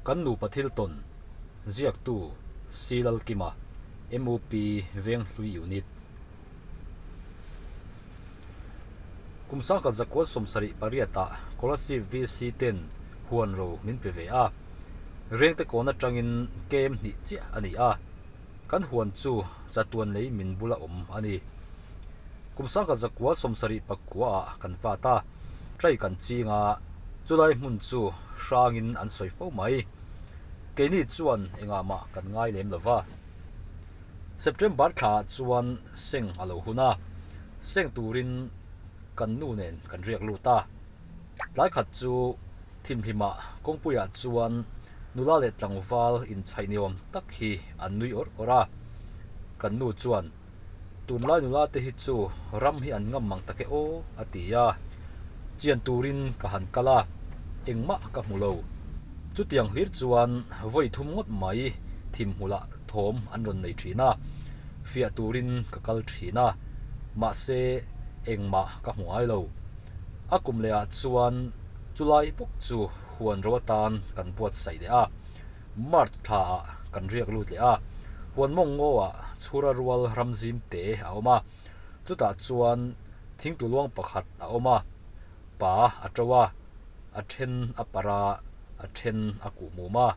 Kan nupa thil tawn ziaktu C Lalkima, MUP Venghlui Unit. Kum sangkhat zakua 78 ah Kolasib VC ten huan ro min pe ve a, Rengte kawn atangin kem hnih chiah a ni a, kan huan chu chatuan lei min bula awm a ni. Kum 1979 ah kan vat a, trai kan ching a, chulai hmun chu hrangin an sawi fo mai. Keini chuan engah mah kan ngai lem lo va. September thlaah chuan seng a lo hun a, seng turin kan nu nen kan riak lut a. Tlai khat chu thimhlimah kawngpuiah chuan nula leh tlangval inchhaih ni awm tak hi an nui awrh awrh a. Kan nu chuan, Tunlai nula te hi chu ram hi an ngam mang tak e aw, a ti a. Chian turin ka han kal a, engmah ka hmu lo. Chutiang hlir chuan vawi thum ngawt mai thimhmulah thawm an rawn nei thin a, fiah turin ka kal thin a, mahse engmah ka hmu ngai lo. A kum lehah chuan chulai bawk chu huan ro atan kan buatsaih leh a, March thlaah kan riak lut leh a, huan mawng ngaw-ah chhura rual ram zim te a awm a, chutah chuan thingtu luang pakhat a awm a, pa a to a, a then a parh a, a then a kuh mum a.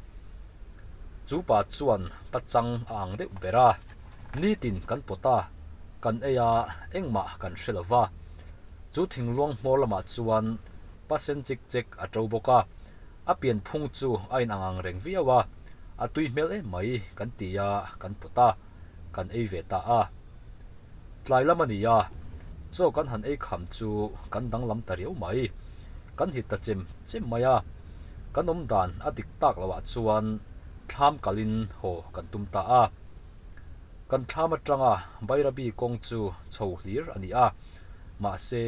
Chu pa chuan pachang a ang deuh ber a, nitin kan pawt a, kan ei a, engmah kan hre lo va. Chu thingluang hmawr lamah chuan pa sen chik chek a to bawk a, a pian phung chu a inang ang reng viau a, a tui hmel em mai kan ti a, kan pawt a, kan ei ve ta a. Tlai lam a ni a, chaw kan han ei kham chu kan danglam ta riau mai. Kan hit ta chem chem mai a, kan awm dan a dik tak loh ah chuan thlam kalin haw kan tum ta a. Kan thlam atanga Bairabi kawng chu chho hlir a ni a, mahse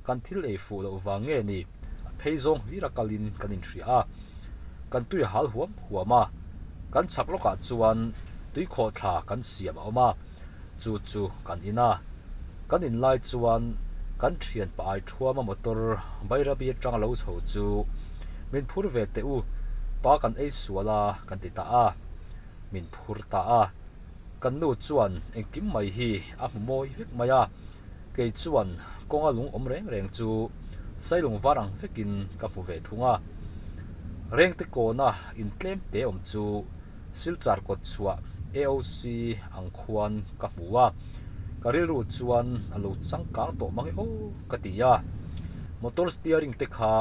kan thil ei fuh loh vang nge ni a phei zawng hlir a kalin kan inhria a, kan tui a hal huam huam a, kan chhak lawkah chuan tui khawhthla kan siam a awm a, chu chu kan in a, kan in lai chuan kan thian pa ai thuama motor Bairabi atanga lo chho chu min phur ve teh u, pa kan ei sual a kan ti ta a, min phur ta a, kan nu chuan engkim mai hi a hmu mawi vek mai a. Kei chuan kawnga lung awm reng reng chu Sailung var ang vekin ka hmu ve thung a. Rengte kawna in tlem te awm chu Silchar kawt chhuah AOC ang khuan ka hmu a, ka rilru chuan a lo changkang tawh mang e aw ka ti a. Motor steering te kha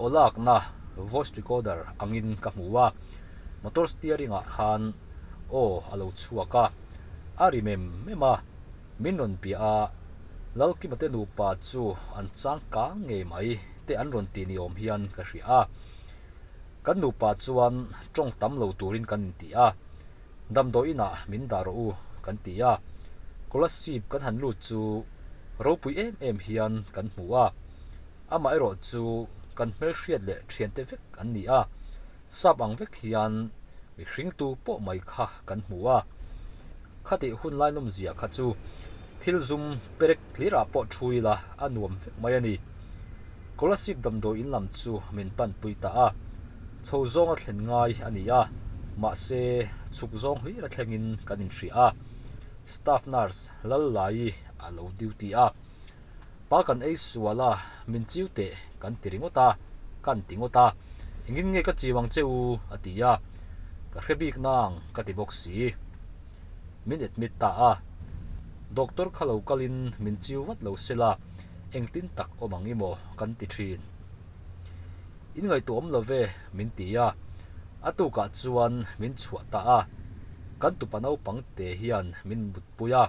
aw lakna voice recorder angin ka hmu a, motor steering ah khan aw a lo chhuak a, a ri mem mem a. Min rawn piah a, Lalkima te nupa chu an changkang ngei mai te an rawn ti ni awm hian ka hria a. Kan nupa chuan tawng tam lo turin kan inti a, damdawi inah min dah rawh u kan ti a. Kolasib kan han lut chu ropui em em hian kan hmu a, amaherawh chu kan hmelhriat leh thiante vek an ni a. Sap ang vek hian mihringtu pawh mai kha kan hmu a, khatih hun lai nawmzia kha chu thil zum perek tlirah pawh thu ila a nuam vek mai a ni. Kolasib damdawi in lam chu min panpui ta a, chho zawng a thlen ngai a ni a, mahse chhuk zawng hlir a thlengin kan inhria a, staff nurse Lallai a lo duty a. Pa kan ei sual a, min chiu teh kan ti ringawt a, kan ti ngawt a, engin nge ka chiu ang che u a ti a, ka hre bik nang ka ti bawk si. Min admit ta a, doctor kha lo kalin min chiu vat lo sela, engtin tak awm ang i maw kan ti thin. In ngaihtuah awm lo ve min ti a, a tukah chuan min chhuah ta a, kan tupa naupang te hian min mutpui a.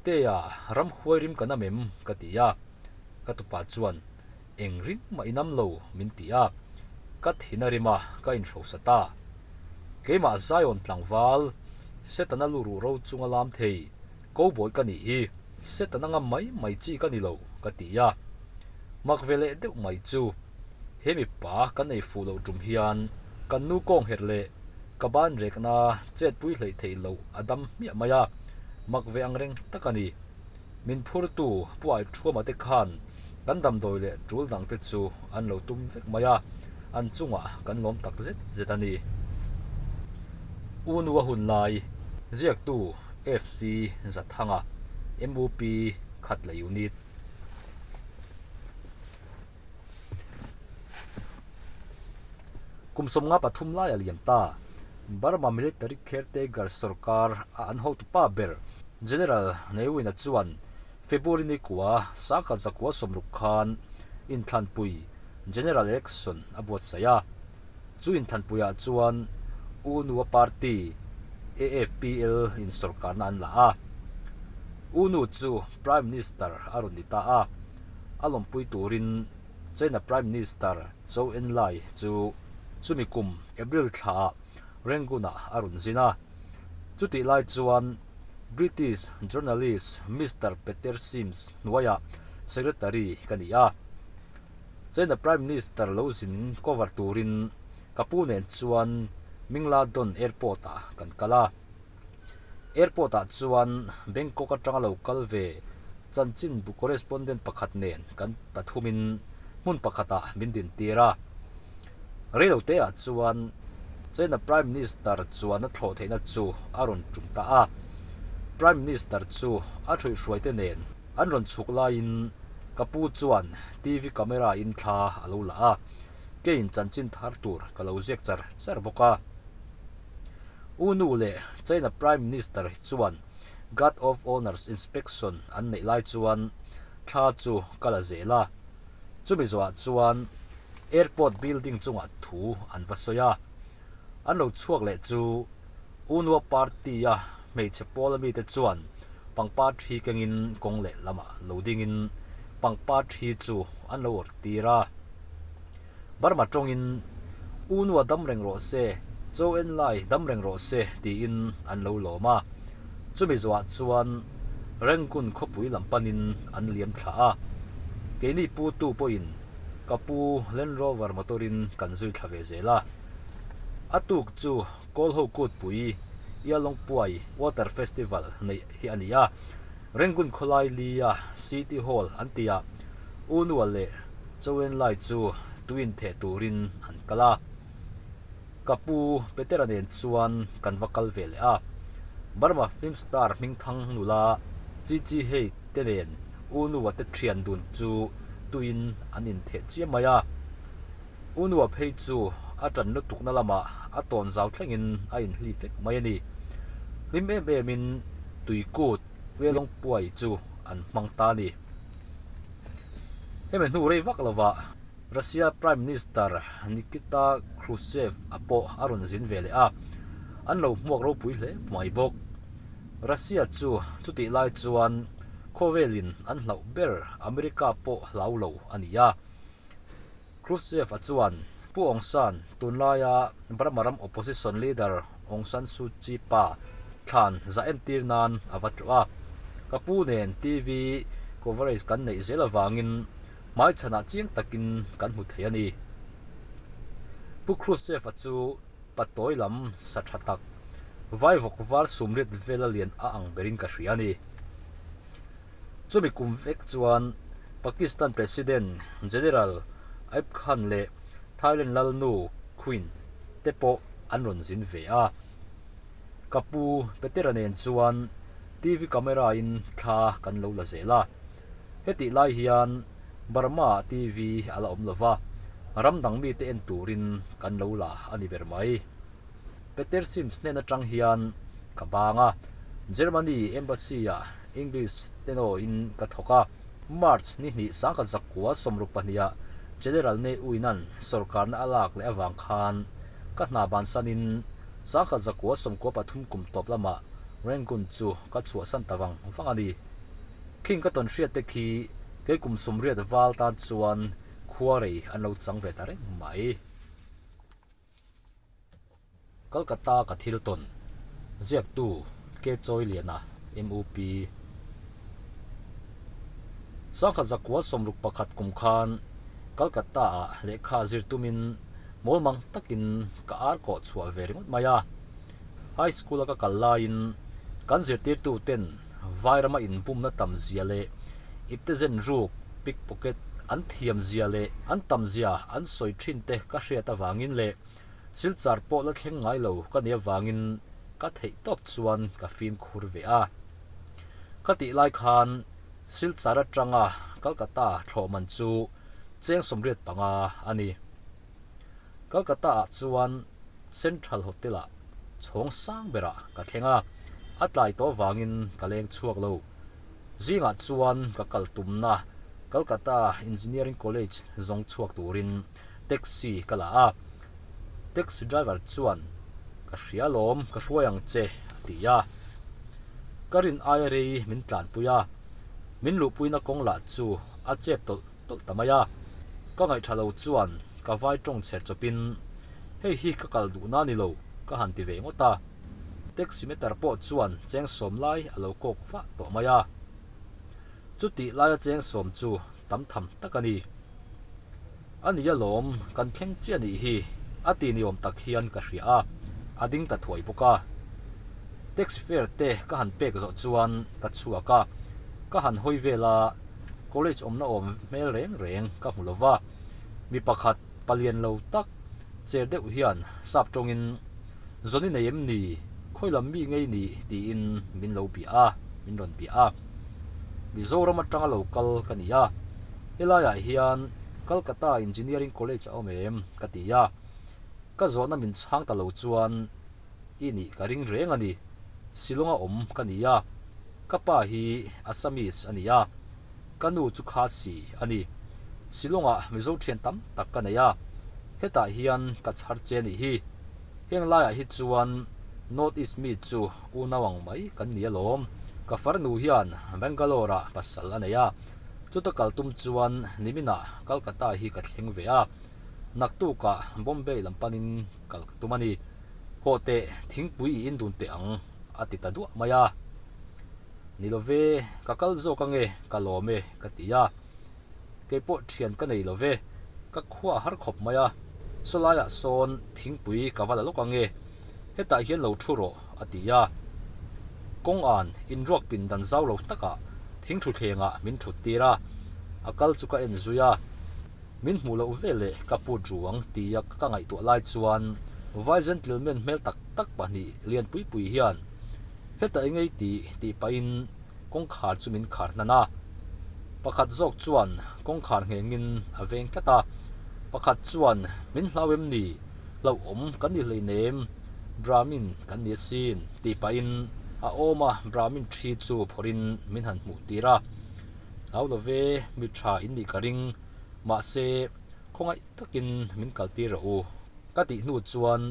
Tea, ramhuai rim ka nam em? ka ti a. Ka tupa chuan, Eng rim mah i nam lo, min ti a. Ka thin a rim a, ka inhrosa ta. Keimah Zion tlangval, Setana lu ruh ro chunga lam thei, cowboy ka nih hi, Setana ngam mai mai chi ka ni lo, ka ti a. Mak ve leh deuh mai chu, he mipa kan ei fuh loh tum hian kan nu kawng herh leh ka ban rekna chetpui hleih theih loh a dam hmiah mai a, mak ve ang reng tak a ni. Min phurtu Pu Aithuama te khan kan damdawi leh tul dang te chu an lo tum vek mai a, An chungah kan lawm tak zet zet a ni. U Nua hun lai, ziaktu FC Zathanga, MUP Khatla Unit. Kum 53 lai a liam ta. Burma Military Caretaker sorkar a an hotupa ber General Ne Win-a chuan February ni kua 1960 khan inthlanpui General Election a buatsaih a. Chu inthlanpuiah chuan U Nua Party, AFPL, in sorkarna an la a. U Nu chu Prime Minister a rawn ni ta a. A lawmpui turin China Prime Minister Zhou Enlai chu chumi kum April thlaah Rangoon-ah a rawn zin a. Chutih lai chuan British journalist Mister Peter Sims hnuaiah secretary ka ni a. China Prime Minister lo zin cover turin ka pu nen chuan Mingladon Airport-ah kan kal a. Airport-ah chuan Bangkok atanga lo kal ve chanchinbu correspondent pakhat nen kan pathumin hmun pakhatah min dintir a. Reiloteah chuan China Prime Minister chuan a thlawh theihna chu a rawn tum ta a. Prime Minister chu a thuihhruaite nen an rawn chhuk laiin ka pu chuan TV camera in thla a lo la a, keiin chanchin thar tur ka lo ziak char char bawk a. U Nu leh China Prime Minister hi chuan Guard of Honours inspection an neih lai chuan thla chu ka la zel a. Chumi zawhah chuan airport building chungah thu an va sawi a. An lo chhuak leh chu U Nua party-a hmeichhe pawl mite chuan pangpar thi kengin kawng leh lamah lo dingin pangpar thi chu an lo awrh tir a. Burma tawngin, U Nua dam reng rawh se, Cho En Lai dam reng rawh se tiin an lo lawm a. Chumi zawhah chuan Rangoon khawpui lam panin an liam thla a. Keini pu tu pawhin ka pu Land Rover motor-in kan zui thla ve zel a. A tuk chu Kawlho Kutpui Ialongpuai Water Festival neih hi a ni a. Rangoon khawlai lia City Hall an tihah U Nua leh Choen lai chu tuin theh turin an kal a. Ka pu Petera nen chuan kan va kal ve leh a. Burma film star hmingthang nula Chi Chi Hei te nen U Nua te thian dun chu tuin an intheh chiam mai a. U Nua phei chu a tan lutukna lamah a tawn zau thlengin a inhlip vek mai a ni. Hlim em emin tuikut Uelawngpuai chu an hmang ta a ni. Hemi hnu rei vak lovah Russia Prime Minister Nikita Khrushchev a pawh a rawn zin ve leh a, an lo hmuak ropui hle mai bawk. Russia chu chutih lai chuan khawvelin an hlauh ber America pawh hlau lo a ni a. Khrushchev-a chuan Pu Aung San, tunlaia Burma ram opposition leader Aung San Suu Kyi pa thlan zah entir nan a va tlawh a. Ka pu nen TV coverage kan neih zel avangin hmaichhanah chiang takin kan hmu thei a ni. Pu Khrushchev-a chu patawi lam sa tha tak, vaivawk var sumriat vela lian a ang berin ka hria a ni. Chumi kum vek chuan Pakistan President General Ayub Khan leh Thailand Lalnu Queen te pawh an rawn zin ve a. Ka pu Petera nen chuan TV camera in thla kan lo la zel a. Hetih lai hian Burma ah TV a la awm lova, ram dang mite en turin kan lo la a ni ber mai. Peter Sims hnen atang hian ka bang a, Germany Embassy-ah English tenawiin ka thawk a. March ni hnih 1962-ah General Ne Win-a'n sawrkarna a lak leh avang khan ka hna bansanin 1993 kum tawp lamah Rangoon chu ka chhuahsan ta vang vang a ni. Khing ka tawn hriatte khi kei kum 80 val tan chuan khuarei an lo chang ve ta reng mai. Kolkata ka thil tawn, ziaktu K Chawiliana, MUP. 1961 kum khan Kolkata ah lehkha zir tumin mawlmang takin ka ar kawh chhuah ve ringawt mai a. High School a ka kal laiin kan zirtirtu ten Vairama inbumna tam zia leh ipte zen ruk, pickpocket, an thiam zia leh an tam zia an sawi thin te ka hriat avangin leh Silchar pawh la thleng ngai lo ka nih avangin ka theih tawp chuan ka fimkhur ve a. Ka tih lai khan Silchar atanga Calcutta thlawh man chu cheng 85 a ni. Calcutta ah chuan Central Hotel ah chhawng sang berah ka thleng a, a tlai tawh vangin ka leng chhuak lo. Zingah chuan ka kal tumna Calcutta Engineering College zawng chhuak turin taxi ka la a, taxi driver chuan Ka hria lawm, ka hruai ang che a ti a. Ka rin aia rei min tlanpui a, min luhpuina kawng lah chu a chep tawlh tawlh ta mai a. Ka ngaihṭha lo chuan ka vai ṭawng chher chawpin hei hi ka kal duhna ni lo ka han ti ve ngawt a. Taxi meter pawh chuan cheng sawm lai a lo kawk vah tawh mai a. Chutih laia cheng sawm chu tam tham tak a ni. A ni alawm, kan thleng chiah nih hi, a ti ni awm tak hian ka hria a, a ding ta thuai bawk a. Taxi fare te ka han pek zawh chuan ka chhuak a, ka han hawi vel a, college awmna awm hmel reng reng ka hmu lo va, mi pakhat palian lo tak cher deuh hian sap tawngin Zawn i nei em ni? Khawi lam mi ngei ni? tiin min lo bia a, min rawn bia a. Mizoram atanga lo kal ka ni a, helaiah hian Calcutta Engineering College a awm em? ka ti a. Ka zawhna min chhang ta lo chuan i nih ka ring reng a ni. Shillong-a awm ka ni a, ka pa hi Assamese a ni a. Ka nu chu Khasi a ni. Shillong-ah Mizo thian tam tak ka nei a, hetah hian ka chhar che nih hi. Heng laiah hi chuan North East mi chu unau ang mai kan ni alawm. Ka farnu hian Bangalore-ah pasal a nei a, chuta kal tum chuan niminah Calcutta hi ka thleng ve a, naktukah Bombay lam panin kal ka tum a ni. Hawh teh, thingpui i indun teh ang, a ti ta duah mai a. Ni lo ve, ka kal zawk ange, ka lawm e, ka ti a. Kei pawh thian ka nei lo ve, ka khua a har khawp mai a. Sawlaiah sawn thingpui ka va la lawk ange, hetah hian lo thu rawh, a ti a. Kawnga'n inruak pindan zau lo takah thing thutthlengah min thut tir a, a kal chu ka en zui a. Min hmuh loh veleh ka put ru ang tia ka ngaihtuah lai chuan vai gentleman hmel tak tak pahnih lian pui pui hian heta eng ei tih tih pahin kawngkhar chu min khar hnan a. Pakhat zawk chuan kawngkhar nghengin a veng tlat a, pakhat chuan min hlau em ni, hlauhawm kan ni hleinem, Brahmin kan ni asin tih pahin a awma Brahmin thi chu phawrhin min han hmuh tir a. Hlau lo ve, mi tha in nih ka ring, mahse khawngaih takin min kaltir rawh u. Ka tih hnu chuan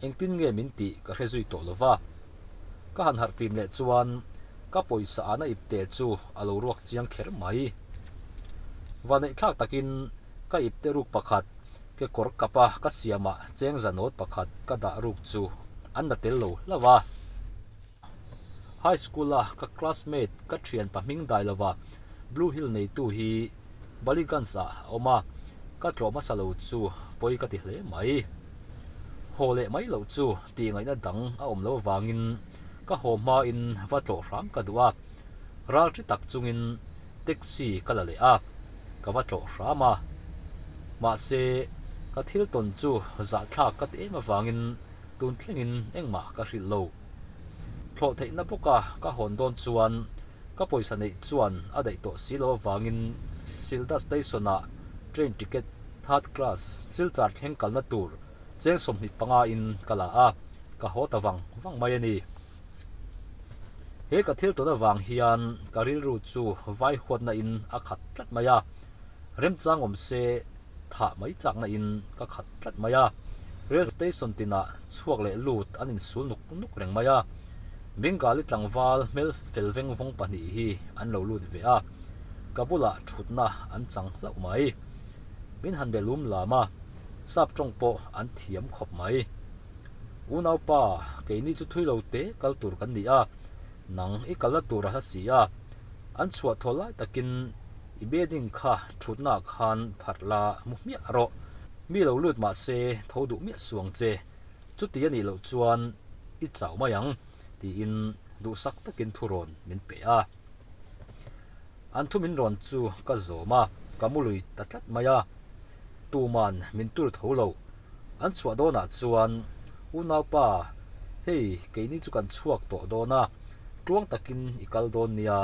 engtin nge min tih ka hre zui tawh lo va. Ka han harh fim leh chuan ka pawisa ahna ipte chu a lo ruak chiang kher mai. Vaneihthlak takin ka ipte ruk pakhat kekawr kapa ka siamah chengza note pakhat ka dah ruk chu an la tel lo hlauh a. High School a ka classmate ka thian pa hming dai lova Blue Hill neitu hi Ballygunge ah a awm a, ka tlawh hmasa lo chu pawi ka ti hle mai. Haw leh mai loh chu tih ngaihna dang a awm lo avangin ka haw hmain va tlawh hram ka duh a, ral thi tak chungin taxi ka la leh a, ka va tlawh hram a. Mahse, ka thil tawn chu zahthlak ka ti em avangin tun thlengin engmah ka hrilh lo. Thlawh theihna bawka ka hawn dawn chuan ka pawisa neih chuan a daih tawh si lo avangin Silda Station-ah train ticket third class Silchar thleng kalna tur cheng 25 in ka la a, ka haw ta vang vang mai a ni. He ka thil tawn avang hian ka rilru chu vai huatna in a khat tlat mai a, remchang awm se thah mai chakna in ka khat tlat mai a, rail station tinah chhuak leh lut an insul nuk nuk reng mai a, Bengali tlangval hmel fel veng vawng pahnih hi an lo lut ve a, ka bulah thutna an chang hlauh mai. Min han be lum lam a, sap tawng pawh an thiam khawp mai. Unaupa, keini chu thui lo te kal tur kan ni a, nang i kalna tur a hla si a, an chhuah thaw lai takin I bedding kha thutna khan pharh la mu hmiah rawh. Mi lo lut mah se tho duh miah suang che. Chuti a nih loh chuan i chau mai ang, tiin duhsak takin thu rawn min pe a. An thu min rawn chu ka zawm a. ka mu lui ta tlat mai a, tuman min tur tho lo. An chhuah dawnah chuan, Unaupa, hei keini chu kan chhuak tawh dawn a, tluang takin i kal dawn nia,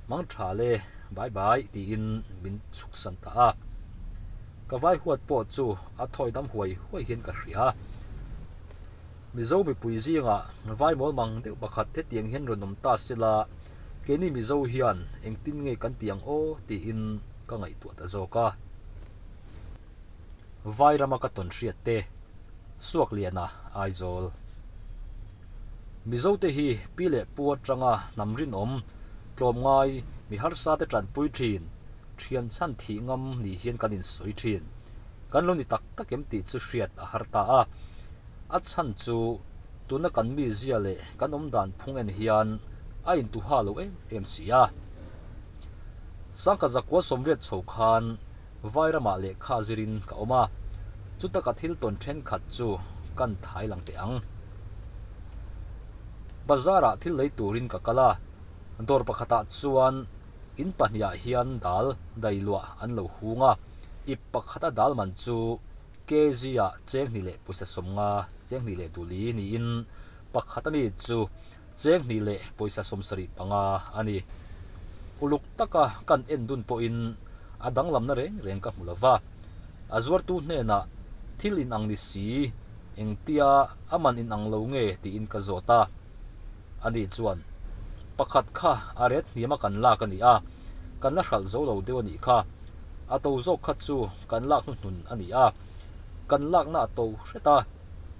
mang tha le, bye bye tiin min chhuksan ta a. Ka vai huat pawh chu a thawi dam huai huai hian ka hria. Mizo mipui zingah vai mawl mang deuh pakhat hetiang hian rawn awm ta sela, keini Mizo hian engtin nge kan ti ang aw tiin ka ngaihtuah ta zawk a. Vai rama ka tawn hriat te, Suakliana, Aizawl. Mizote hi pi leh pu atanga hnam rinawm, tlawmngai, mi harsa te tanpui thin, thian chhan thih ngam ni hian kan insawi thin. Kan lo ni tak tak em tih chu hriat a har ta a. A chhan chu tuna kan mizia leh kan awmdan phung en hian a intuha lo em em si a. Sangka zakua sawmriat chho khan Vairamah lehkha zirin ka awm a, chuta ka thil tawn thenkhat chu kan thai lang teh ang. Bazarah thil lei turin ka kal a, dawr pakhatah chuan in pahnihah hian dal dailuah an lo hung a, ip pakhata dal man chu kg ah cheng hnih leh pawisa sawmnga, cheng hnih leh duli niin pakhat ami chu Cheng hnih leh pawisa 75 a ni. Uluk taka kan en dun pawhin a danglamna reng reng ka hmu lo va. A zuartu hnenah thil inang ni si, engtia a man inang lo nge tiin ka zawt a. Ani chuan, Pakhat kha a ret hniama kan lak a ni a, kan la hralh zo lo deuh a nih kha. A to zawk kha chu kan lak hnuhnun a ni a, kan lakna a to hret a.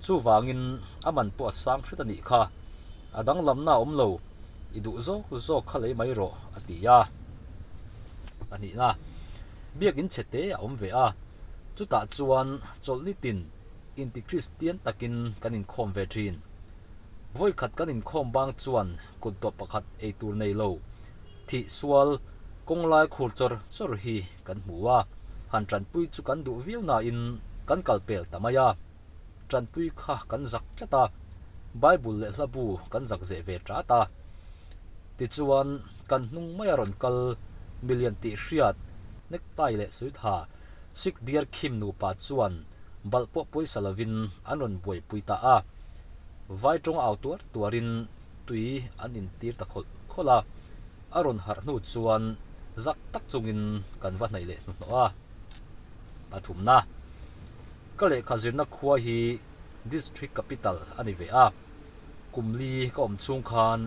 Chuvangin a man pawh a sang hret a nih kha, a danglamna a awm lo, i duh zawk zawk kha lei mai rawh, a ti a. Pahnihna, biakin chhe te a awm ve a, chutah chuan chawlh nitin inti Kristian takin kan inkhawm ve thin. Vawikhat kan inkhawm bang chuan kutdawh pakhat ei tur nei lo, thih sual, kawnglai khur chawr chawr hi kan hmu a, han tanpui chu kan duh viau nain kan kal pel ta mai a, tanpui kha kan zak tlat a, Bible leh hlabu kan zak zeh ve tat a. Tichuan, kan hnung maia rawn kal milian tih hriat, necktie leh suitha, sik diar khim nupa chuan balh pawh pawisa lovin an rawn buaipui ta a, vai tawng au tuar tuarin tui an intir ta khawlh khawlh a. A rawn harh hnu chuan zak tak chungin kan va hnaih leh hnuhnawh a. Pathumna, Ka lehkha zirna khua hi District Capital a ni ve a. Kum li ka awm chhung khan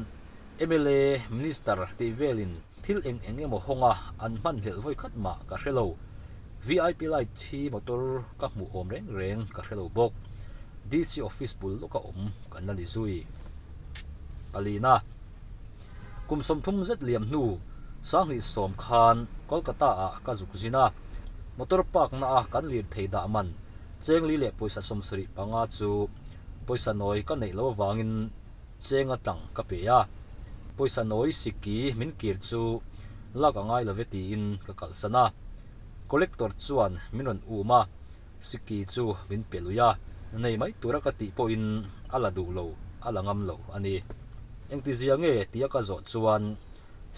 mla, Minister tih velin thil eng eng emaw hawnga an hman hlelh vawi khat mah ka hre lo. Vip light hi motor ka hmuh awm reng reng ka hre lo bawk. DC office bul lawka awm kan la ni zui. Palina. Kum 30 zet liam hnu 2010 khan Kolkata ah ka zuk zin a, motor park na a kan lirthei dah man cheng li leh pawisa 75 chu pawisa nawi ka neih loh avangin cheng a tlang ka pe a, pawisa nawi siki min kir chu lak a ngai love tiin ka kalhsan a, collector chuan min rawn um a. Siki chu min pe lui a, nei mai tura ka tih pawhin a la duh lo, a la ngam lo a ni. Engtizia nge tia ka zawh chuan,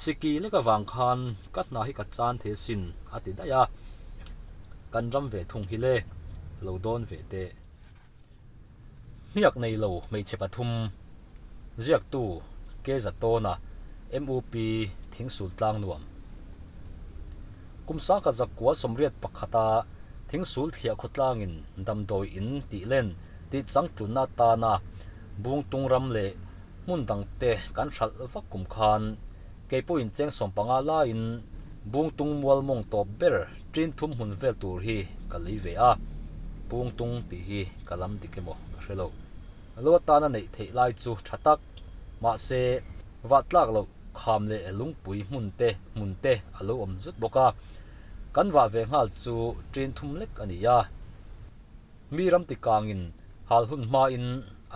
Siki lek avang khan ka hna hi ka chan thei asin a ti daih a, kan ram ve thung hi le, lo dawn ve teh. Hniak nei lo hmeichhe pathum ziaktu Keza Tawna, MUP, Thingsul Tlangnuam. Kum sangkhat zakua 81a Thingsul thliah khawtlangin damdawi in tih len tih changtlunna atana Bungtung ram leh hmun dangte kan hralh vak kum khan kei pawhin cheng 15 laiin Bungtung mual mawng tawp ber ṭin thum hmun vel tur hi ka lei ve a, Bungtung tih hi ka lam dik emaw ka hre lo. Lo atana neih theih lai chu ṭha tak, mahse vah tlak loh kham leh lungpui hmun te hmun te a lo awm zut bawk a, kan vah ve nghal chu ṭin thum lek a ni a. Mi ram ti kangin hal hun hmain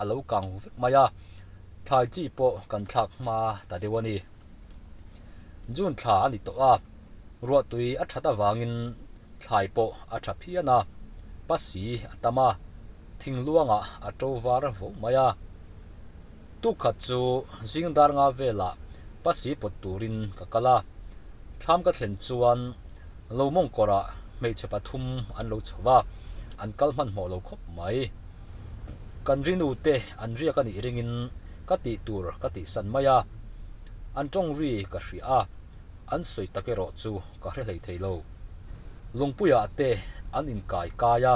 a lo kang vek mai a, thlai chi pawh kan thlak hma ta deuh a ni. June thla a ni tawh a, ruahtui a that avangin thlai pawh a tha phian a, pasi a tam a, thingluangah a to var vo mai a. Tukkhat chu zing dar nga velah pasi pawt turin ka kal a, thlam ka thlen chuan Lo mawngkawrah hmeichhe pathum an lo chho va, an kal hmanhmawh lo khawp mai. Kan ri nute an riak a nih ringin ka tih tur ka tihsan mai a, an tawng ri ka hria a, an sawi tak erawh chu ka hre hlei thei lo. Lungpuiah te an inkai kai a,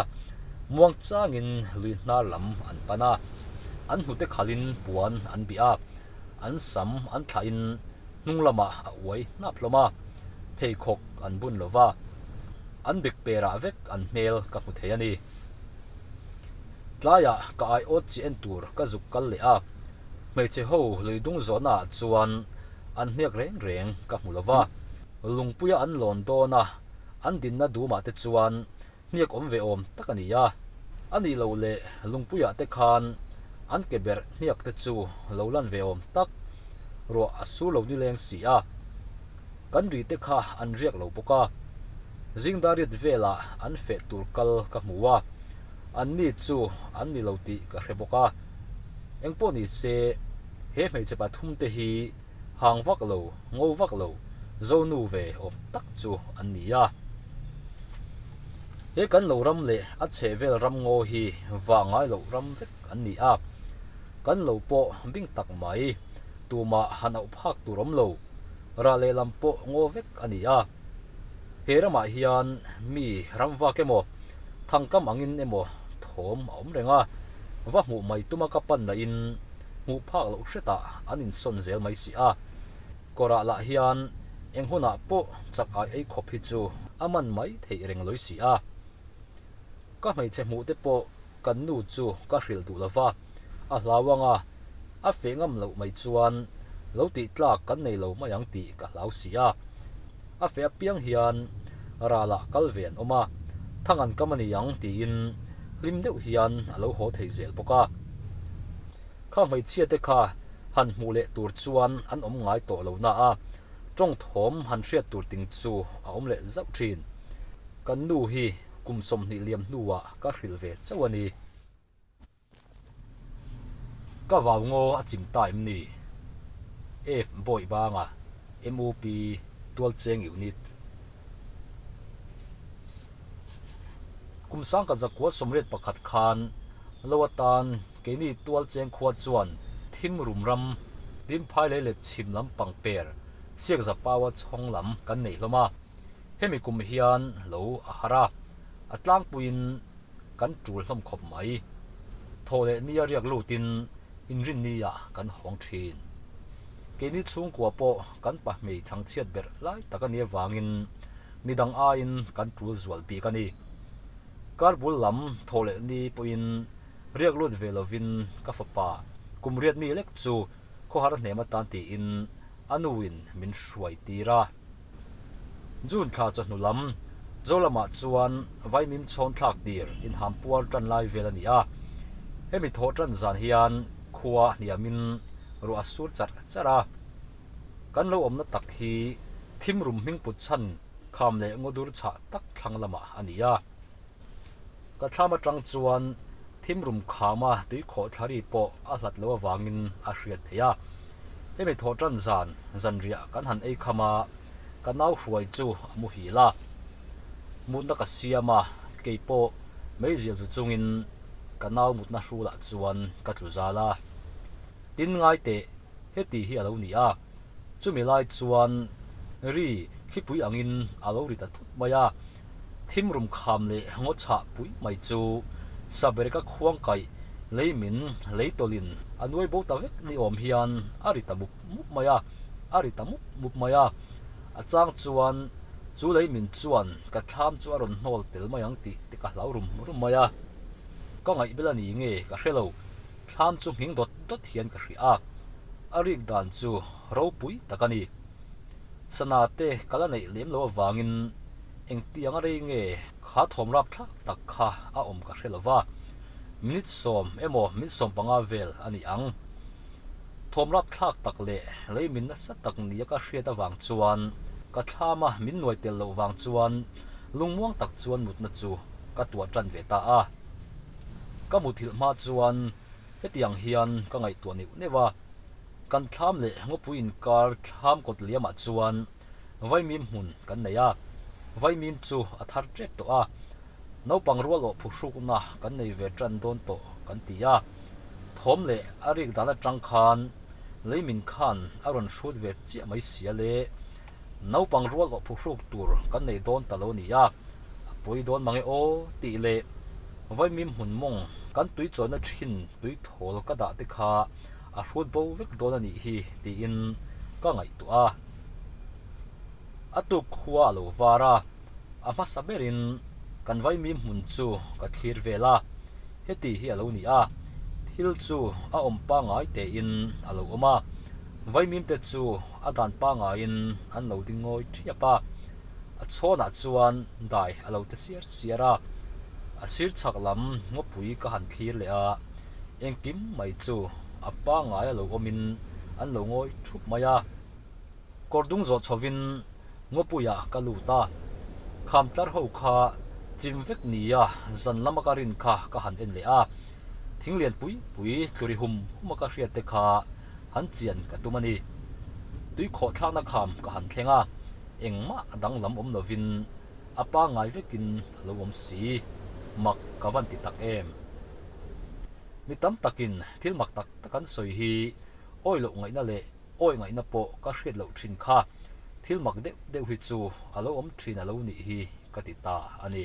muang changin lui hnar lam an pan a, an hnute khalin puan an bih a, an sam an thlahin hnung lamah a uai hnap hlawm a, pheikhawk an bun lo va, an bek perah vek an hmel ka hmu thei a ni. Tlaiah ka aiawt chi en tur ka zuk kal leh a, hmeichhe ho lui dung zawhnaah chuan an hniak reng reng ka hmu lo va, lungpuia an lawn dawn a, an dinna dumah te chuan hniak awm ve awm tak a ni a. A nih loh leh lungpuiah te khan an ke berh hniak te chu lo lan ve awm tak ruah a sur lo nileng si a. Kan ri te kha an riak lo bawk a. Zingdariat velah an feh tur kal ka hmu a, anni chu an ni lo tih ka hre bawk a. Engpawh ni se, he hmeichhe pathumte hi hang vak lo, ngo vak lo, zonu ve awm tak chu an ni a. He kan lo ram leh a chhehvel ram ngaw hi vah ngai loh ram vek an ni a. Kan lo pawh bing tak mai, tumah han auh phak tur awm lo, rah lehlam pawh ngaw vek a ni a. He ramah hian mi ram vak emaw, thangkam angin emaw thawm a awm reng a, va hmuh mai tuma ka pan lahin hmuh phak loh hretah an insawn zel mai si a. Kawrah lah hian eng hunah pawh chak ai ei khawp hi chu a man mai theih reng lawi si a. Ka hmeichhe hmuh te pawh kan nu chu ka hrilh duh lo va, a hlau ang a, a feh ngam loh mai chuan lo tih tlak kan nei lo mai ang tih ka hlau si a. A feh apiang hian ralah kal ve an awm a, thang an kam a ni ang tiin hlim deuh hian a lo haw thei zel bawk a. Kha hmeichhia te kha han hmuh leh tur chuan an awm ngai tawh lo na a, tawng thawm han hriat tur ting chu a awm leh zauh thin. Kan nu hi kum 20 liam hnuah ka hrilh ve chauh a ni. Ka vau ngaw a chim ta em ni? F Bawih banga MUP Tualcheng Unit. Kum sangkhat zakua 81 khan lo atan keini Tualcheng khua chuan thim rum ram Dimphai lei let chhim lam pangper Siakzapaua chhawng lam kan neih hlawm a. Hemi kum hian lo a har a, a tlangpuiin kan tul hlawm khawp mai. Thaw leh nia riak lutin inrinniah kan hawng thin. Keini chhungkua pawh kan pahmei chhangchhiat berh lai tak a nih avangin midang aiin kan tul zual bik a ni. Kar bul lam thaw leh ni pawhin riak lut ve lovin ka fapa kum riat mi lek chu khawhar hnem atan tiin a nuin min hruai tir a. June thla chawhnu lam, Zolamah chuan vaimim chhawn thlak tir inham puar tan lai vel a ni a. Hemi thawh tan zan hian khua hniamin ruah a sur charh charh a. Kan lo awmna tak hi thim rum hming put chhan kham leh ngawdur chhah tak thlang lamah a ni a. Ka thlam atang chuan thim rum khama tui khawh thlari pawh a hlat lo avangin a hriat theih a. Hemi thawh tan zan zanriah kan han ei kham a, ka nau hruai chu a muhil a. Mutna ka siam a, kei pawh meizial chu chungin ka nau mutna hrulah chuan ka tlu zal a. Tin ngai teh, heti hi a lo ni a. Chumi lai chuan ri thlipui angin a lo ri ta thut mai a. Thim rum kham leh ngaw chhah pui mai chu Sabereka khuang kaih lei min lei tawlhin a nuai bo ta vek ni awm hian a ri ta mup mup mai a, a ri ta mup mup mai a. A chang chuan chu lei min chuan ka thlam chu a rawn hnawl tel mai ang tih te ka hlau rum rum mai a. Ka ngaihbel a ni nge ka hre lo, thlam chu nghing dawt dawt hian ka hria a, a rik dan chu ropui tak a ni. Sana te ka la neih lem lo avangin engtiang a rei nge kha thawm rap thlak tak kha a awm ka hre lo va, minute 10 emaw minute 15 vel a ni ang. Thawm rap thlak tak leh lei min nasa tak nia ka hriat avang chuan ka thlama min nuai tel loh vang chuan lungmuang tak chuan mutna chu ka tuah tan ve ta a. Ka muthilh hma chuan hetiang hian ka ngaihtuah neuh neuh a, kan thlam leh ngawpui inkar thlam kawt liamah chuan vaimim hmun kan nei a. Vaimim chu a thar tep tawh a, naupang rual awh phuhrukna kan nei ve tan dawn tawh kan ti a. Thawm leh a rik dan atang khan leimin khan a rawn hrut ve chiah mai sia le. Naupang rual awh phuhruk tur kan nei dawn ta lo nia, a pawi dawn mange aw tih leh vaimim hmun mawng kan tui chawhna thin tui thawl ka dah te kha a hrut bo vek dawn a nih hi tiin ka ngaihtuah a. A tuk khua a lo var a, a hmasa berin kan vaimim hmun chu ka thlir vel a, heti hi a lo ni a, thil chu a awm pangngai tein a lo awm a, vaimim te chu a dan pangngaiin an lo ding ngawi thiap a, a chhawnah chuan dai a lo ti siar siar a, a sir chhak lam ngawpui ka han thlir leh a, engkim mai chu a pangngai a lo awmin an lo ngawi thup mai a. Kawr dung zawh chhovin ngawpuiah ka lut a, kham tlar ho kha chim vek nia zan lama ka rin kha ka han en leh a, thing lian pui pui tluri hum hum a ka hriat te kha han chian ka tum a ni. Tui khawh thlakna kham ka han thleng a, engmah danglam awm lovin a pangngai vekin a lo awm si, mak ka van ti tak em. Mi tam takin thil mak tak tak an sawi hi awi loh ngaihna leh Awi ngaihna pawh ka hriat loh thin kha, thil mak deuh deuh hi chu a lo awm thin a lo nih hi ka ti ta a ni.